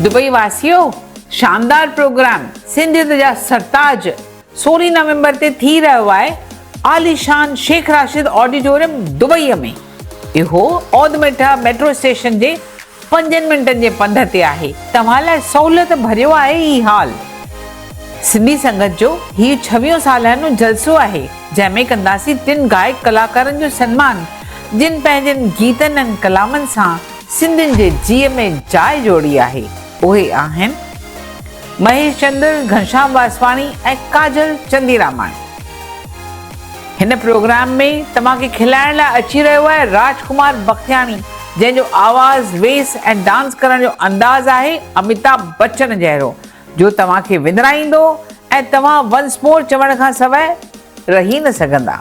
Dubai واسيو شاندار programme سنڌيت جا سرتاج سورهين نومبر تي ٿي رهيو آهي عاليشان شيخ راشد آڊيٽوريم دبئي ۾. اهو اود ميٺا ميٽرو اسٽيشن جي پنجن منٽن جي پنڌ تي آهي. توهان لاء سهولت ڀريو آهي هي هال. سنڌي سنگت جو هي ڇويهون ساليانو جلسو آهي جنهن ۾ ڪنداسين ٽن گائڪ ڪلاڪارن جو سنمان جن پنهنجن گيتن ۽ ڪلامن سان سنڌين جي جيء ۾ جاء جوڙي آهي. اهي آهن. مهيش چندر، گهنشام واسواڻي ۽ ڪاجل چنديراماڻي. هن پروگرام ۾ توهان کي کلائڻ لاء اچي رهيو آهي راج ڪمار بختياڻي جنهن جو آواز، ويس ۽ ڊانس ڪرڻ جو انداز آهي اميتاڀ بچن جهڙو جو توهان کي وندرائيندو ۽ توهان ونس مور چوڻ کان سواء رهي نه سگهندا.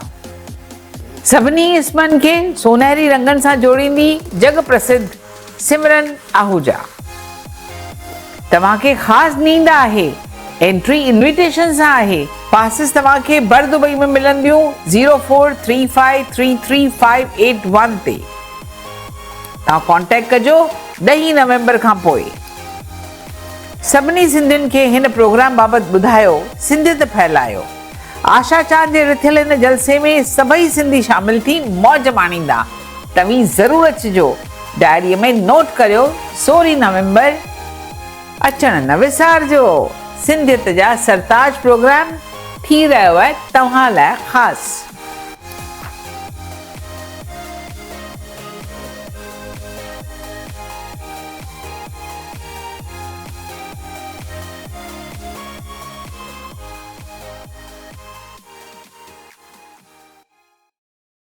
سڀني اسمن کي سونهري رنگن سان جوڙيندي جڳ پرسڌ سمرن آهوجا. توهان کي خاص نينڊ آهي. انٽري انويٽيشن سان آهي. پاسز توهان کي بر دبئي ۾ ملنديون zero four three five three three five eight one تي توهان ڪانٽيڪٽ ڪجو ڏهين نومبر کان پوء. سڀني سنڌين کي هن پروگرام بابت ٻڌايو سنڌيت ڦهلايو. آشا چاند جي رٿيل هن جلسي ۾ سڀئي سنڌي شامل ٿي موج ماڻيندا. توهين ضرور اچجو. ڊائريء ۾ نوٽ ڪريو سورهين نومبر اچڻ نه وسارجو. سنڌيت جا سرتاج پروگرام ٿي رهيو آهي توهان لاء خاص.